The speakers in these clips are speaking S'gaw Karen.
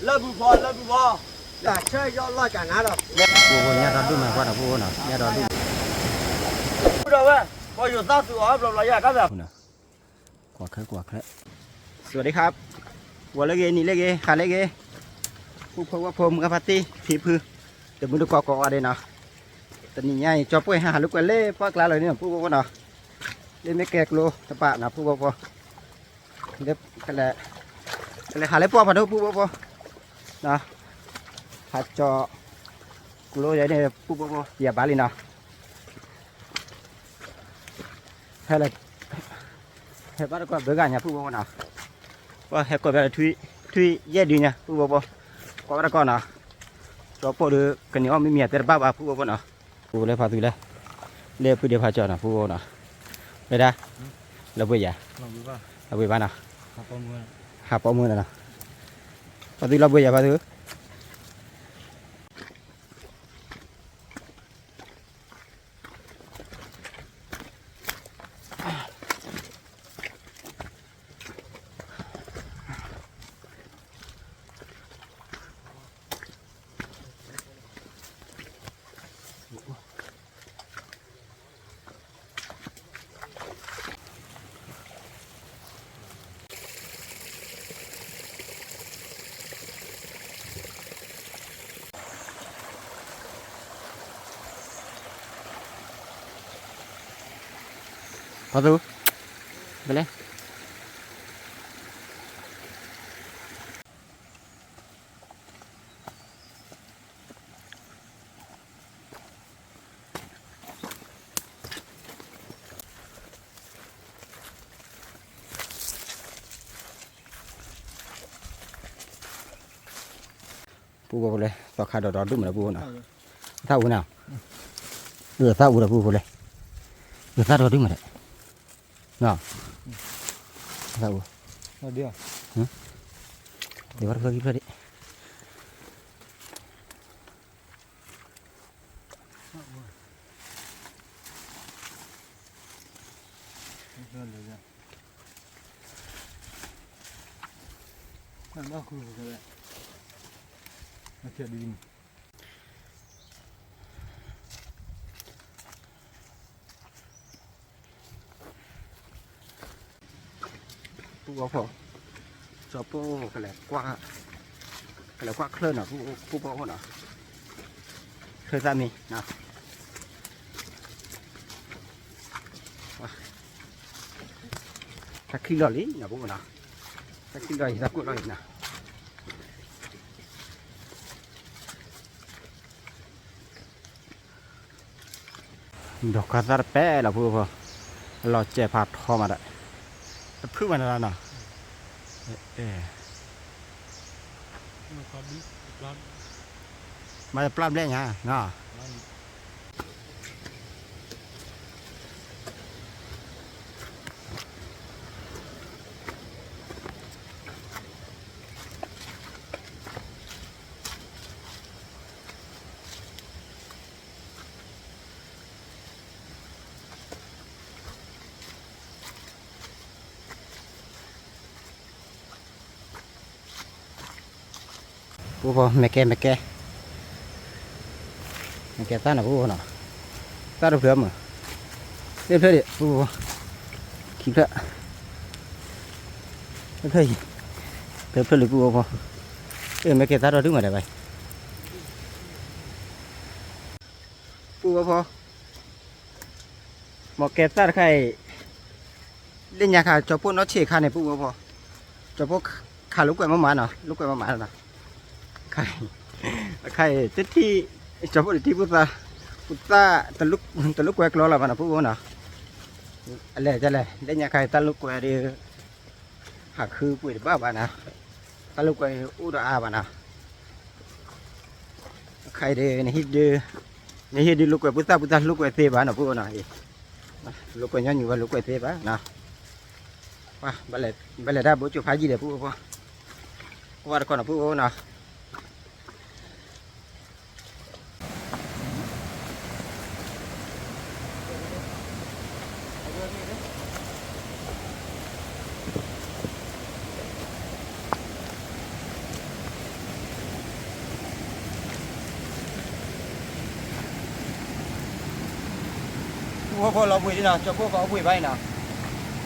လၢဘုဖီ လၢဘုဖီ တၢ်ဆၢယီၢ်လီၢ်ကနၤလီၤ. ပှၤညါဒီဒူၣ်မး ပှၤဒီးပှၤနီၤ ညါဒီဒူၣ် ဒီးဝဲ ပှၤယိၤသးသူအီၤဘျီဘျီယၤကါသး ကွၢ်ချၢ ကွၢ်ချၢ စဝးဒံခါ ဂီၤလၢဂ့ၤ နံၤလၢဂ့ၤ ဟါလၢဂ့ၤ ပူဖိဝဲဖိ မုၢ်အဖါတံၢ် ဖံဖု တမုၢ်တကိးကိးဂၤဒဲးနီၤ တနံၤညါအံၤ ကၠီပှဲၢ်ဟးဟးလိာ်ကွဲလၢပှၢ်ကျါလီၤန့ၣ် ပူဖိဖိနီၤ လၢမ့ၢ်ကဲကျိတပာ်နီၤ ပူဖိဖိ လၢ ကလဲၤ ကလဲၤဟးလၢပှၢ်ဖးဒိၣ် ပူဖိဖိ နီၤ ဟးကၠီ ကျိယဲန့ၣ် ပူဖိဖိ ယဘၣ်လံနီၤ ဟဲလၢ ဟဲဘၣ်တကီၢ်ဘၢဂၤညါ ပူဖိဖိနီၤ ပှၤဟဲကိးဘၣ်ထွံ ထွံယဲၢ်ဒုညါ ပူဖိဖိ ကွၢ်ဘၣ်တကီၢ်နီၤ ကၠီပိၢ်ဒီး ကန့ၢ်အီၣ်မ့ၢ်မံၤအတဲတဘၣ်ဘၣ် ပူဖိဖိနီၤ ပူဖိလၢဖါသူလၢ လၢဖုဒဲဖးကၠီနီၤ ပူဖိနီၤ ဝဲဒၣ် လၢဘှ့ယၤ လၢဘှ့ဘၣ်နီၤ ဟးပိာ်မုၣ်နီၤ ဖါသူလၢဘှ့ယၤ ဖါသူ ဖါသူ ဘဲလဲၣ် ပူဖိဖိလဲၣ် သီခါဒီးဒီဒူၣ်မးဒီးပူဖိနီၤ သၣ်အူနီၤ အသၣ်အူဒီးပူဖိလဲၣ် အသၣ်ဒီဒူၣ်မးဒီး နီၤ အသၣ်အူ ဒ်ဝဲတဖျၢၣ်ခံဖျၢၣ်ဒံး ပူဖိဖိ ကၠီပိၢ် ကလဲၤကွၢ် ကလဲၤကွၢ်ချၢနီၤ ပူဖိဖိနီၤ ချၢသၣ်မံနီၤ တၢ်ခံးလီၤလံနီၤ ပူဖိနီၤ တၢ်ခံးလီၤအံၤ တၢ်ကိၢ်လီၤအံၤနီၤ ဒီးခါသၣ်တပဲလီၤ ပူဖိဖိ အလီၤစဲးဖးထီမးဒီး တဖုမးနီၤနီၤ မၤပျၢ်ဘျဲၣ်ညါနီၤ ပူဖိ မဲာ်ကဲ မဲာ်ကဲ မဲာ်ကဲသၣ်နီၤ ပူဖိနီၤ သၣ်တဖျၢၣ်မး သၢဖျၢၣ်ဒံး ပူဖိ ခံဖျၢၣ် သၢဖျၢၣ်အံၤ သၢဖျၢၣ်လံ ပူဖိဖိ အ့ၣ် မဲာ်ကဲသၣ်ဒီဒူၣ်မးဒီးဘၣ် ပူဖိဖိ မ့ၢ်ကဲသၣ်တခါအံၤ လၢညါခါ ကၠီဖိနီၢ်ဆံးခါန့ၣ် ပူဖိဖိ ကၠီဖိခးလိာ်ကွဲမးမးနီၤ လိာ်ကွဲမးမးနီၤ ခါအံၤ တထံၣ် ကၠီဖိတထံၣ်ဖိသၣ် ဖိသၣ် တလိာ်ကွဲကျီလီၤဘၣ်နီၤ ပူဖိနီၤ အလဲၣ်လဲၣ် လၢညါခါအံၤ တၢ်လိာ်ကွဲဒီး ဟးခုပှ့ၤတဘၣ်ဘၣ်နီၤ တၢ်လိာ်ကွဲအိၣ်ဒီးအါဘၣ်နီၤ အခါအံၤဒ် နဟံၣ်ဒုး နဟံၣ်ဒုးလိာ်ကွဲဖိသၣ် ဖိသၣ်လိာ်ကွဲသ့ဘၣ်နီၤ ပူဖိနီၤ လိာ်ကွဲညီနုၢ်ဝဲလိာ်ကွဲသ့ဘၣ်နီၤ ဘၣ်လဲၤတၢ်ဘိကၠိဖးယံာ်ဒီး ပူဖိဖိ ကွၢ်တကီၢ်နီၤ ပူဖိနီၤ ပူဖိဖိ ဖိဖိလီၤဘှံးလံနီၤ, ကၠီဖိကအီၣ်ဘှံးဘၣ်အံၤနီၤ,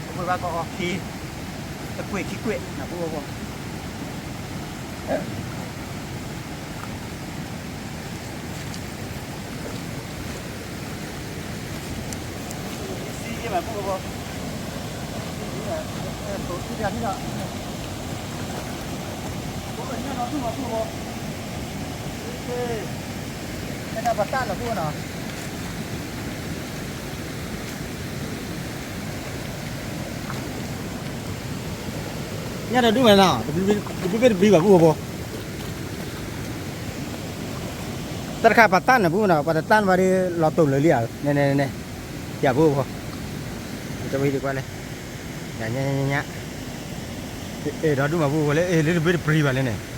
အီၣ်ဘှံးဘၣ်ကအီၣ်ခံ, တကွ့ၢ်ခံကွ့ၢ်နီၤ ဖိဖိဖိ ညၣ်တဒူၣ်မးနီၤ, တဘျုးဘ့ၣ်တဘျုးဘၣ် ဖိဖိဖိ, တၢ်တခါပှၤတၢ်နၤ ဖိဖိနီၤ, ပှၤတတၢ်နၤဘၣ်ဒီး လီၤတိာ်လၢာ်လံဧါ, န့ၣ်န့ၣ်န့ၣ်, ယၤ ဖိဖိ, ကၠီဖိဟံးဒံးကွၢ်လဲၣ်, ညါညါညါညါ, အဲၣ်ဒိးဒူၣ်မး ဖိဖိလၢ အဲၣ်လၢတဘျုးတဘျုးဘၣ်လဲၣ်န့ၣ်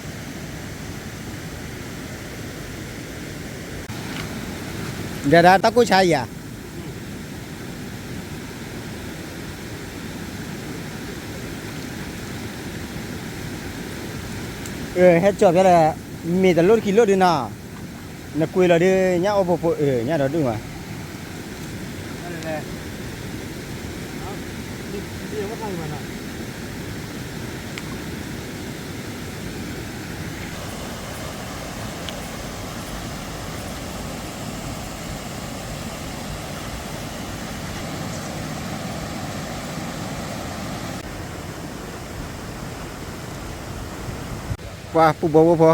ဒၣ်ဒၣ်တၢ်ကိၢ်ဆါယၤ, ဟဲကၠီၣ်ဖဲလဲၣ်, မ့ၢ်တလိၣ်တ ခံလိၣ်ဒုနီၤ, နကွံာ်လီၤဒုး ညၣ်အိၣ်ဖိဖိ အၢ ညၣ်ဒီဒူၣ်မး ပှၤပူၤဘီဖိဖိ,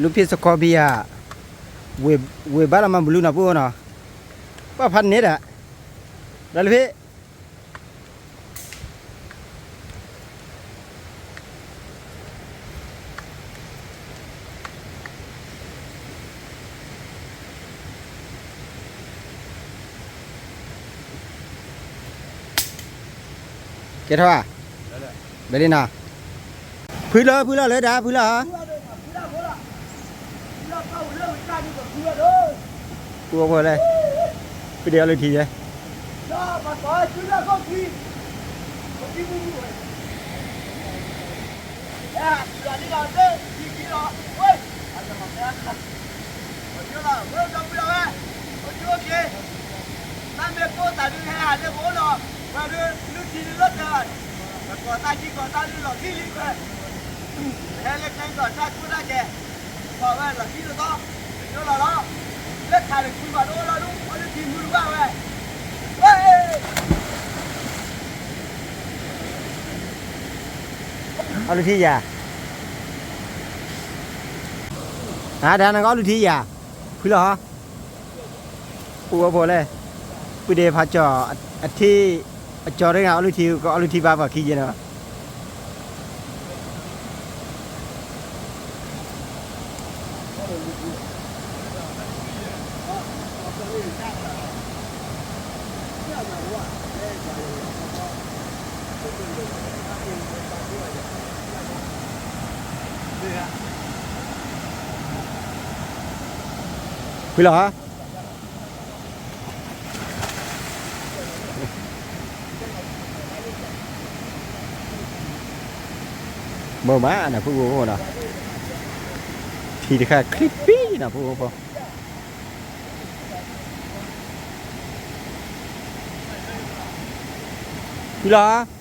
လူဖံးစခီဘံယၤ, ဝ့ၢ်ဘၣ်လီၤမၤဘလူးနီၤ ပူၤနီၤ, ပှၤဖးန့ၣ်ဒၣ်, ဒီးလူဖံး ကဲထီၣ်ဧါ, ဘယ်လီနီၤ, ဖုလီၤ ဖုလီၤလၢဒၣ် ဖုလီၤဧါ, ပူၤဖိလဲၣ်, ပဒဲအီလုၢ်ထံယဲၢ် တၢ်မ့ၢ်ကိၢ်သးဒုးဟဲဟးလၢပအိၣ်လီၤ, ပှၤဒုးလုၢ်ထံဒုးလၢတၢ်, ပကိးသးကံကိးသးဒုးလီၤခံလံခွဲး, ဟဲလၢကျဲကီၢ်တၢ်ကိၢ်တၢ်ဂီၤ, ပှၤဝဲလီၤခံတသီ, ပယိလီၤလီၤ, လၢခးတခွံဘၣ်တအိၣ်လီၤဒုး အီလုၢ်ထံမုၢ်တဘၣ်ဝဲ, ဝဲ အီလုၢ်ထံယၤ, ဟါ ဒၣ်နကအီလုၢ်ထံယၤ, ဖုလီၤဟီ, ပူၤဖိလဲၣ်, ပဒဲဖးကၠီၣ်, အထံ, အကၠီၣ်တဂၤအီလုၢ်ထံ ကအီလုၢ်ထံဘၣ်ပှၤခံယဲၢ်နီၤ ဖုလီၤဟါ, မ့ၢ်မးနဖိဖိနီၤ, ထံတခါချံပံနီၤ ဖိဖိဖိ, ဖုလီၤဟါ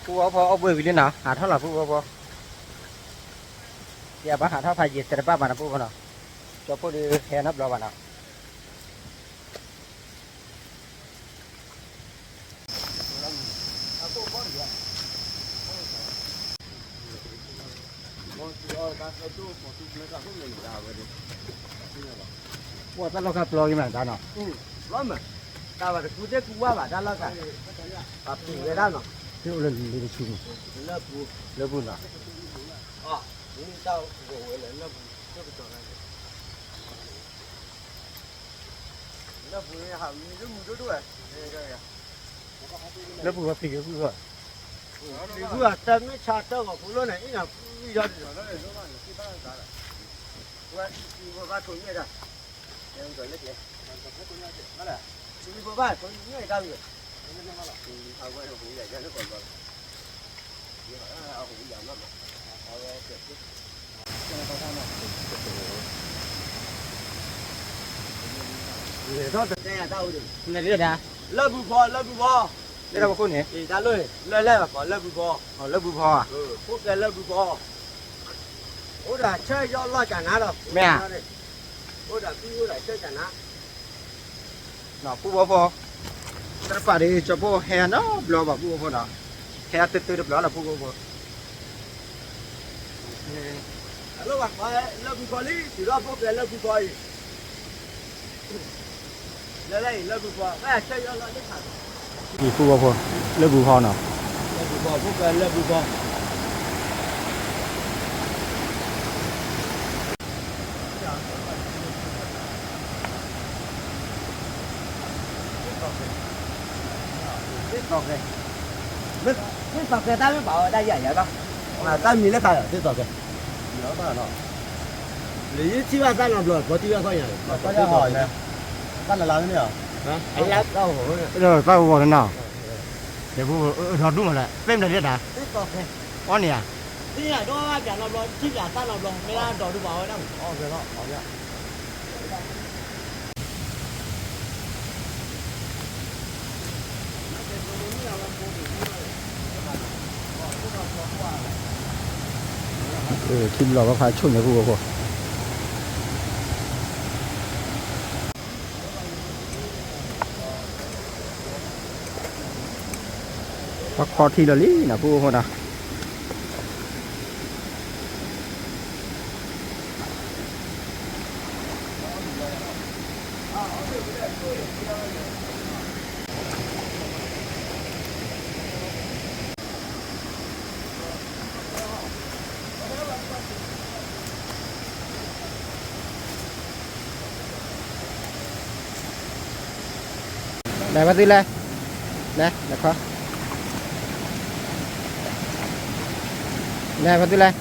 ဖိဝဲဖိအီၣ်ဘှံးဝံၤလံနီၤ, ဟးထီၣ်လီၤဖိဝဲဖိ, ယဘၣ်ဟးထီၣ်ဖးယံာ်သ့တဘၣ်ဘၣ်နီၤ ဖိဖိနီၤ, ကၠီဖိဒုးဟဲနီတဘျီဘၣ်နီၤ. ပှၤတၢ်လီၢ်ခါပျီက့ၤမးတၢ်နီၤ, တၢ်ဘၣ်တကူသ့ၣ်ကူဝါဘၣ်တၢ်လီၢ်ခါ, ပှၤပျံၤဝဲဒၣ်နီၤ, လၢပူၤ, လၢပူၤနီၤ, တၢ်ဂိၢ်ဝဲလၢလၢပူၤ, လၢပူၤန့ၣ်ဟးမံဒိၣ်မံဒိၣ်ဒိၣ်ဝဲ, လၢပူၤပှၤပျံၤဝဲပူၤဘၣ်, ပျံၤပူၤဘၣ် တၢ်မ့ၢ်ဆါတၢ်ဂီၤဖိလီၤန့ၣ် အံၤနီၤ ပျံၤဒီး ဝဲပျံၤဘၣ်ထိးမ့ၢ်တၢ်, ပျံၤဘၣ်ထိးမ့ၢ်တၢ်ဂီၤ, အဝဲဟူးယၤလၢကီၢ်ဘျီလီၤ, အဟူးယၤမးမး, လၢၢ်ဘူၣ်ဖီ လၢၢ်ဘူၣ်ဖီ, လၢၢ်ဘူၣ်ဖီ, ဖိၣ်ဃဲလၢၢ်ဘူၣ်ဖီ, အိၣ်ဒီးဆၢယီၣ်လီၢ်ကနၤဒီး, မ့ၢ်ဧါ, အိၣ်ဒီးဖံအိၣ်ဒီးဆၢကနၤ နီၤ ပုၢ်ဝဲၢ်ဖိ, တၢ်တပာ်ဒီး ကၠီဖိဟဲနီတဘျီဘၣ် ပုၢ်ဝဲၢ်ဖိနီၤ, ဟဲတုၤတုၤတဘျီလီၤ ပုၢ်ဝဲၢ်ဖိ, လၢၢ်ဘူၣ်ဖီလံ တုၤလီၤဖိၣ်ဃဲလၢၢ်ဘူၣ်ဖီအံၤ, လၢၢ်လၢအံၤ လၢၢ်ဘူၣ်ဖီ, ပုၢ်ဝဲၢ်ဖိ, လၢၢ်ဘူၣ်ဖီနီၤ, လၢၢ်ဘူၣ်ဖီ ဖိၣ်ဃဲလၢၢ်ဘူၣ်ဖီ သ့ၣ်သီၣ်ကဲ, သ့ၣ်သီၣ်ကဲတၢ်မ့ၢ်ပာ်အီၤတၢ်ယၤယၤဘၣ်, တၢ်မံၤလၢသးဒီးသ့ၣ်သီၣ်ကဲ, လၢယထံၣ်ဘၣ်သၣ်နီတဘျီ ပှၤထံၣ်ဘၣ်သီၣ်ညါ, သၣ်လါလါန့ၣ်, သၣ်ဂီၤန့ၣ်နီၤ, ဒီဒူၣ်မးလဲၣ် သ့ၣ်မနုၤဒၣ်, အီၣ်န့ၣ်ဧါ, သ့ၣ်ညါဒီးဘၣ်ပျးနီတဘျီ ထံၣ်ပျးသၣ်နီတဘျီ မ့ၢ်ဒၣ်ဒီဒူၣ်ဘၣ်ဝဲဒၣ် ထံဘျီၣ်ဘၣ်ဖးဆိၣ်န့ၣ် ပုၢ်ဝဲၢ်ဖိ, ပှၤခီထံလီၤလံနီၤ ပုၢ်ဝဲၢ်ဖိနီၤ. လဲၤဘၣ်သုလဲၣ်, လဲၤ, လဲၤခီ, လဲၤဘၣ်သုလဲၣ်.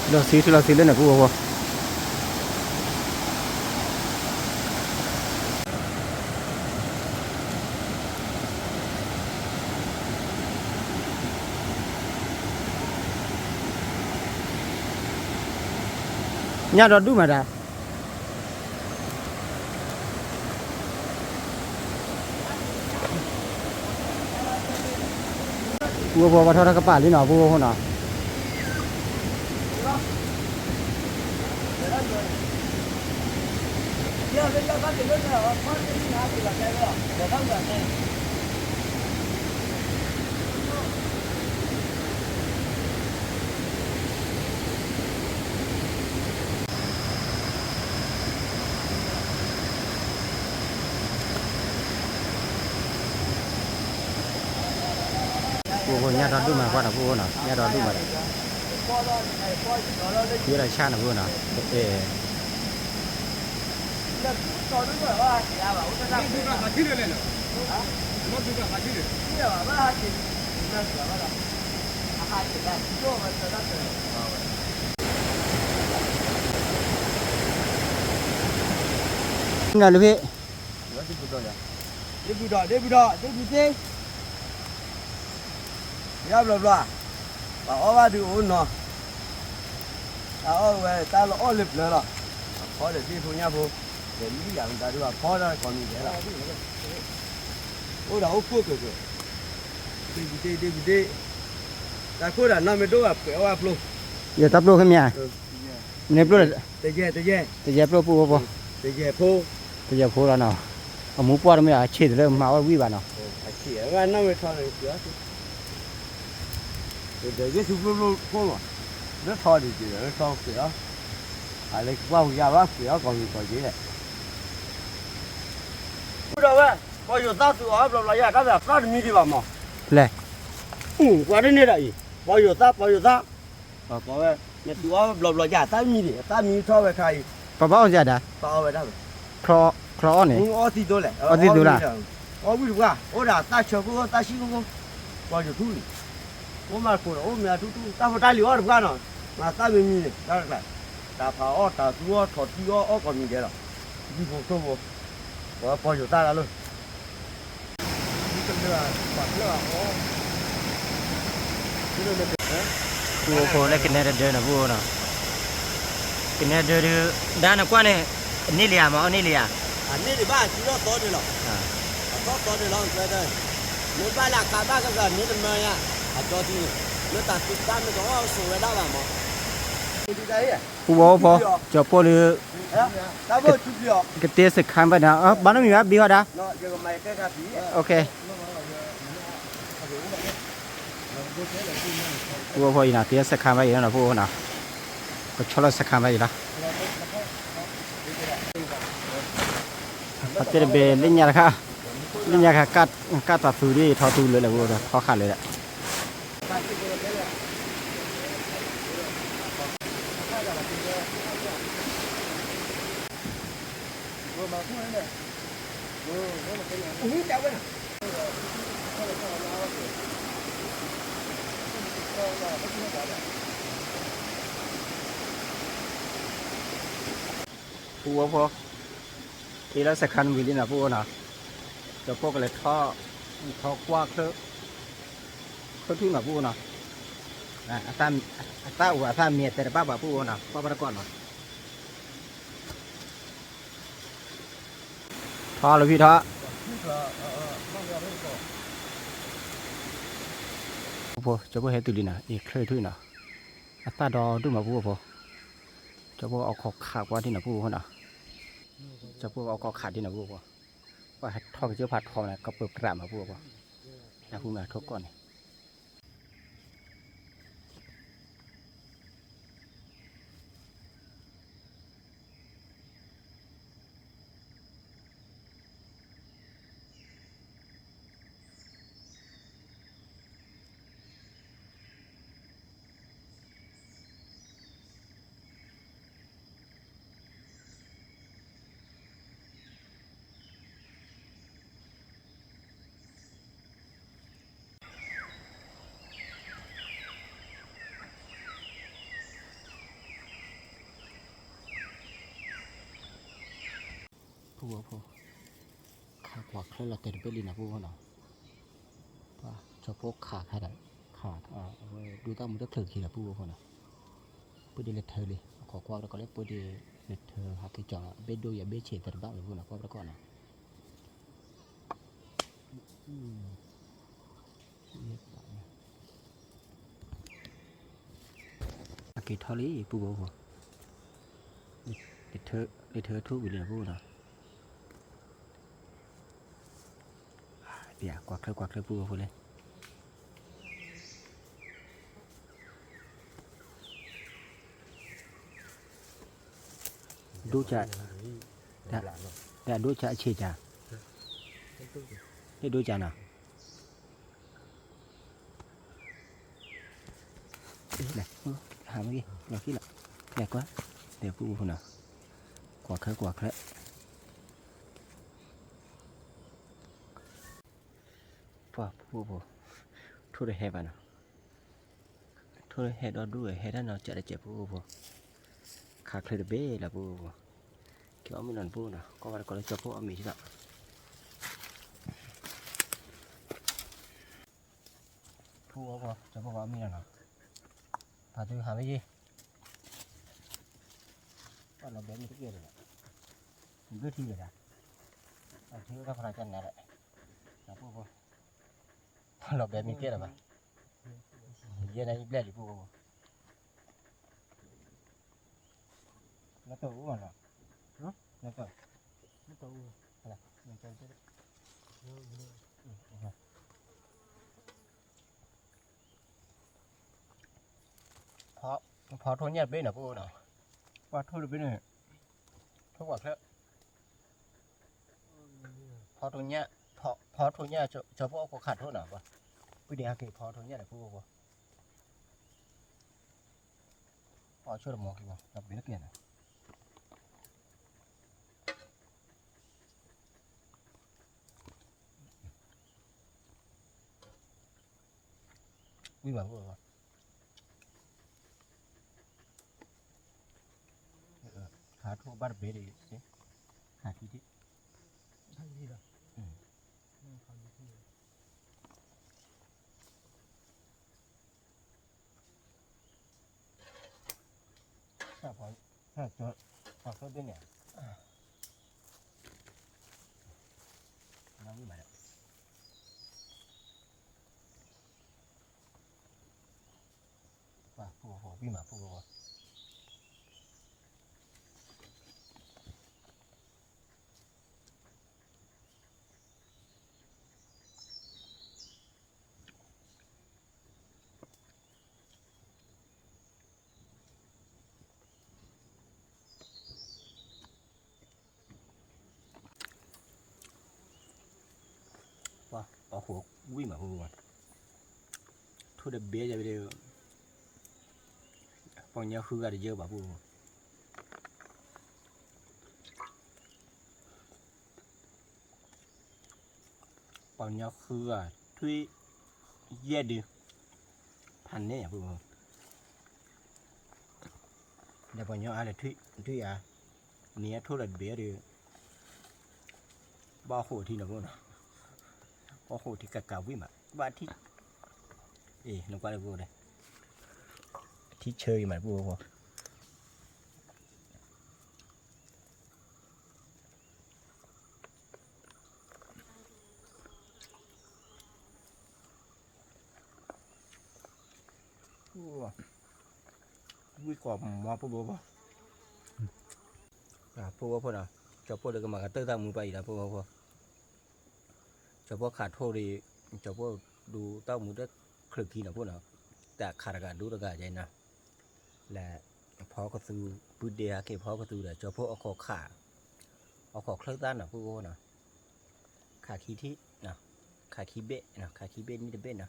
လီၤဆံ ထံလီၤဆံလၢန့ၣ် ပုၢ်ဝဲၢ်ဖိ. ညၣ်ဒီဒူၣ်မးဒၣ်. ပုၢ်ဝဲၢ်ဖိ ပှၤထီၣ်တၢ်ကပၤလံနီၤ ပုၢ်ဝဲၢ်ဖိနီၤ. ပုၢ်ဝဲၢ်ဖိ ညၣ်ဒီဒူၣ်မး ကွၢ်နီၤ ပုၢ်ဝဲၢ်နီၤ ညၣ်ဒီဒူၣ်မးဒီး ဖံဝဲဒၣ်ဆၣ်နီၤ ပုၢ်ဝဲၢ်နီၤ အဲ နလၢဖဲ ဒ့ပူၤဒီး ဒ့ပူၤဒီး ဒ့ပူၤသ့ ယါဘျီဘျီ ပှၤအီၣ်ဘၣ်ဒုးအိၣ်နီၤ တၢ်အီၣ်ဝဲ တၢ်လီၤအီၣ်လၢပျၢၤလီၤ အဖီဒီးသ့ၣ်ဖိညၣ်ဖိ ဒီးလံယၤမတၤဒုးဘၣ်ဖီတၢ်ကိးမံၤဒဲးလီၤ အိၣ်ဒီးအိၣ်ဖှိၣ်ကၢၢ်ကၢၢ် ဒ့ပူၤဒ့ ဒ့ပူၤဒ့ တၢ်ခိၣ်ဒီးနီၢ်မ့ၢ်ဒိၣ်ဘၣ်ပှဲၤအီၣ်ဘၣ်ပျိ ယတၢ်ပျိၢ်ဖဲမ့ၢ်ဧါ မ့ၢ်ပျိၢ် တယဲၢ် တယဲၢ် တယဲၢ်ပျိၢ်ပူၣ်ဖိ တယဲၢ်ဖိ တယဲၢ်ဖိလီၤနီၤ အမူပှၢ်တမ့ၢ်အဆံးတလၢမၤအီၣ်ဝံၣ်ဘၣ်နီၤ အဆံး အဝဲနီၢ်မ့ၢ်ထီန့ၣ် ဒီးယ့ၣ်ၡူးပျိၢ်ပျိၢ်ဖိမး လၢထီဒံးက့ၤဒီးလၢထီပှဲၤအီၣ် အလဲၤကွၢ်ဝံၤယါဘၣ်ပှဲၤအီၣ်ကိးမံၤကိးက့ၤလဲၣ် ဒီးဝဲ ပှၤယိၤသၣ်သူအီၣ်ဘျီဘျီယါ တၢ်သးသၣ်တမံၤဒံးဘၣ်မး လဲၤ ပှၤတန့ၢ်ဒၣ်အံၤ ပှၤယိၤသၣ် ပှၤယိၤသၣ် ပှၤဝဲ မ့ၢ်သူအီၣ်ဘျီဘျီယါ တၢ်မံၤဒံး တၢ်မံၤထီဝဲခါအံၤ ပဘၣ်အီၣ်စၢ်ဒၣ် ပအီၣ်ဝဲဒၣ်ဝဲ ချီအီၣ်န့ၣ် အီၣ်သံသိလဲၣ် အီၣ်သံသိလၢ အီၣ်ဝံၣ်တပှၢ် အိၣ်ဒၣ်သၣ်ဆၢဖိ သၣ်ဆံၣ်ဖိ ပှၤယိၤထူန့ၣ် အိၣ်မးတဖိဒီး အိၣ်မ့ၢ်အတူၢ်တူၢ် တၢ်ဖိတၢ်လံၤအီၣ်တပှၢ်နီၤ, မၤသၣ်မံမံန့ၣ် တၢ်တကျါ, တၢ်ဖးအီၣ် တၢ်သူအီၣ် ထီၣ်ထံအီၣ် အီၣ်ကိးမံၤဒဲးလီၤ, ဒ်ဖိသိဖိ, ပှၤပီၢ်ယိၤတၢ်လၢ်လၢ ဖိလၢကနဲတဒၢနီၤ ပူဖိနီၤ, ကနဲတဒၢဒုး ဒါနကွၢ်န့ၣ် အန့ၢ်လံဧါမး အန့ၢ်လံဧါ, အန့ၢ်ဒံးဘၣ် အစုထီၣ်သီန့ၣ်လီၤ, အထီၣ်သီန့ၣ်လီၤ မ့ၢ်ဘၣ်လၢအကါဘၣ်ကစၢ်န့ၣ်တမၢယါ, အဒီတံၢ်န့ၣ် လၢတၢ်သ့တၢ်မ့ၢ်တအီၣ်ဆိးဝဲဒၣ်ဘၣ်မး, ပူဖိဖိ, ကၠီၤဖိလၢ ကတဲစခန်းဘၣ်န့ၣ် ဘၣ်နီတမံၤဘၣ် ဘံဟီဒၣ်, ပူဖိအံၤနီၤ တဲစခန်းဘၣ်အံၤနီၤ ပူဖိနီၤ, ကဆီလီၤစခန်းဘၣ်အံၤလီၤ, အတဲတဘ့ၣ်လၢညါတခါ, လၢညါတခါ ကၢ်တၢ်သူဒ်ထီသူလၢာ်လၢာ် ပူဖိထီဃာ်လၢာ်ဒီး ပူဖိ, က့ၤလၢစခန်းဝံၤလံနီၤ ပူဖိနီၤ, ကၠီၤဖိကလဲၤထီၣ်, ထီၣ်ကွၢ်ချၢ, ချၢထူၣ်နီၤ ပူဖိနီၤ, အသၣ်အိၣ်အသၣ်မံအတဲတဘၣ်ဘၣ် ပူဖိနီၤ ကွၢ်ဘၣ်တကီၢ်နီၤ, ထီၣ်လီၤဖံထီၣ် ဖိ, ကၠီၤဖိဟဲတုၤလံနီၤ အ့ၣ်ချၢထူၣ်နီၤ, အသၣ်ဒီဒူၣ်မး ပူဖိဖိ, ကၠီၤဖိအီၣ်ခိးခးကွၢ်ဒ်နီၤ ပူဖိနီၤ, ကၠီၤဖိအီၣ်ခိးခးဒ်နီၤ ပူဖိဖိ, ပှၤဟဲထီၣ်ကစၢၢ်ဖးထီမး ကပၢၤပြးမး ပူဖိဖိ, နၢ်ဟူမး ထိၣ်ကီၢ်န့ၣ် ပူဖိဖိ, ခးကွၢ်ချၢလီၤတဲာ်တဘ့ၣ်လံနီၤ ပူဖိနီၤ, ပှၤကၠီၤဖိခးခါဒီး, ခး, အဝဲဒိးတၢ်မူတချုးခံဒီး ပူဖိဖိနီၤ, ပှၤဒ်လဲၤထၢလံ အခိးကွၢ်တကီၢ်လၢပှၤဒ်လဲၤထၢဟးက့ၤကၠီၤနီၤ ဘ့ၣ်ဒိယၤဘ့ၣ်ဆ့းတဲတဘၣ်ဝဲ ပူဖိနီၤ ကွၢ်ဘၣ်တကီၢ်နီၤ အက့ၤထီၣ်လံ ပူဖိဖိ, လဲၤထၢထူၣ်ဝံၤလံ ပူဖိနီၤ, ကွၢ်ချၢကွၢ်ချၢ ပူဖိဖိလံ ဒိၣ်ကၢ်, တၢ်ဒိၣ်ကၢ်အဆံးကၢ်, တဒိၣ်ကၢ်နီၤ, ဟးမ့ၢ်ဂ့ၤ လီၤခံလီၤ, လဲၤကွၢ်, လဲၤပူဖိနီၤ, ကွၢ်ချၢကွၢ်ချၢ, ပှၤပူဖိဖိ, ထိၣ်တဟဲဘၣ်နီၤ, ထိၣ်တဟဲဒီဒူၣ် ဟဲတၢ်နီၤ ကၢ်တစဲး ပူဖိဖိ, ခးချၢတဘ့ၣ်လီၤ ပူဖိဖိ, က့ၤအီၣ်မ့ၤနီၤ ပူဖိနီၤ ကွၢ်ဘၣ်တကီၢ်လၢကၠီၤဖိအီၣ်မ့ၤလီၤ ပူဖိဖိ, ကၠီၤဖိအီၣ်မ့ၤလီၤနီၤ, ပာ်သုဟးမ့ၢ်ဂ့ၤ, ပာ်လီၤဘဲမ့ၢ်တကဲလၢၤဘၣ်, ဘၣ်ထံၣ်လၢၤဘၣ်, အထံၣ်ဝဲတၢ်ဖီလာ်ကနၤလဲၣ်, ပူဖိဖိ, ပာ်လီၤဘဲမ့ၢ်တကဲလၢၤဘၣ်, ယဲန့ၣ်ယဘျဲၣ်လံ ပူဖိဖိ နတအိၣ်နီၤ, နတအိၣ်, ဖီထိၣ်ညၣ်တဘ့ၣ်နီၤ ပအိၣ်နီၤ, ပှၤထိၣ်တဘ့ၣ်န့ၣ်, ထိၣ်ကွၢ်ချၢ, ဖီထိၣ်ညၣ်, ဖီထိၣ်ညၣ် ကၠီၤဖိအီၣ်ခိးခးထိၣ်နီၤ, ပှၤဒ်ဟဲက့ၤဖီထိၣ်ညၣ်ဒီး ပအိၣ်ဖိ ပှၤဆိၣ်တမီၤက့ၤမး ဒီးပက့ၤလၢက့ၤနီၤ, ပ ဝံၣ်မးဖိ, ခးထိၣ်ဘၣ်တဘ့ၣ်ဒီး, ခးခံထံၣ်, ဝံၣ်မးဒီး ပှၤဖိဖိ ဝံၣ်မးဖိဖိ, ပှၤအီၣ်ဃိးဝံၣ်မးဖိဖိ, ထိၣ်တဘ့ၣ်ယၤဝဲဒီး, ပှၤကညီဃုဂၤတယၢဘၣ်ဖိဖိ, ပှၤကညီဃုဂၤထွံၣ်ယဲၢ်ဒု, ဖးန့ၢ်ယၤဖိဖိ, ဒီးပှၤကညီအါလဲၣ်ထွံၣ်ယၤ, န့ၣ်အထိၣ်လၢတဘ့ၣ်ဒီး, ဘၣ်အီၣ်ဃိးထံနီၤဖိနီၤ, အီၣ်ဃိးထံကးကးဝံၣ်မး ဘၣ်ထံၣ်, အ့ၣ် နကွၢ်လၢဖိဒီး, ထံဆၢအံၤမးဖိဖိ ဝံၣ်ကွီၢ်မီၤဖိဖိဖိ, ဖိဖိဖိနီၤ, ကၠီၤဖိဒီးကမၤကတၢၢ်တၢ်မူပှၤအံၤဒီးဖိဖိဖိ, ကၠီၤဖိခးထိၣ်ဒီး, ကၠီၤဖိဒိးတၢ်မူတချၢးခံနီၤဖိနီၤ, တၢ်ခးတဂၤဒိတဂၤယဲနီၤ, လၢ ဖီကသူ, ပုၢ်ဒ့ဟဲက့ၤဖီကသူဒီး ကၠီၤဖိအခိးခး, အခိးချၢၣ်သၣ်နီၤဖိဖိနီၤ, ခးခံထံၣ်, ခးခံဘ့ၣ်, ခးခံဘ့ၣ်န့ၣ်တဘ့ၣ်နီၤ,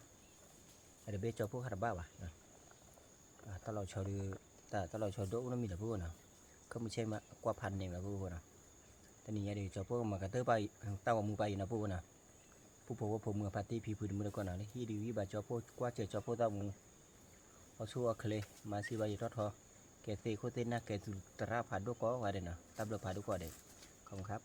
အတဘ့ၣ်ကၠီၤဖိခးတဘၣ်ဘၣ်, တၢ်လီၤဆီဒီး, တၢ်လီၤဆီဒိၣ်အိၣ်နီတမံၤဒီးဖိဖိနီၤ, ခီမုၢ်ဆ့ၣ်မးကွၢ်ဖးန့ၣ်လီၤဖိဖိနီၤ, တနံၤညါဒီး ကၠီၤဖိကမၤကတၢၢ်တၢ်ဂီၤမူပှၤအံၤနီၤဖိဖိနီၤ, ပူဖိဝဲဖိမုၢ်အဖါတံၢ်ဖံဖုတမုၢ်တကိးနီၤ လၢဟံၣ်ဒုးဟံၣ်ဘၣ်ကၠီၤဖိ ကွၢ်စၢၤကၠီၤဖိတၢ်ဂီၤမူ, အီၣ်ဆူၣ်အီၣ်ချ့ မၤစံးဘၣ်ယတီၢ်ထီ, ကဲသ့ၣ်ခိၣ်သ့ၣ်နၢ်ကဲသူၣ်သရၣ်ဖးဒိၣ်ကိးဂၤဒဲးနီၤ, တၢ်ဘျုးဖးဒိၣ်ကိးဂၤဒဲး, ခီမုၢ်ခါ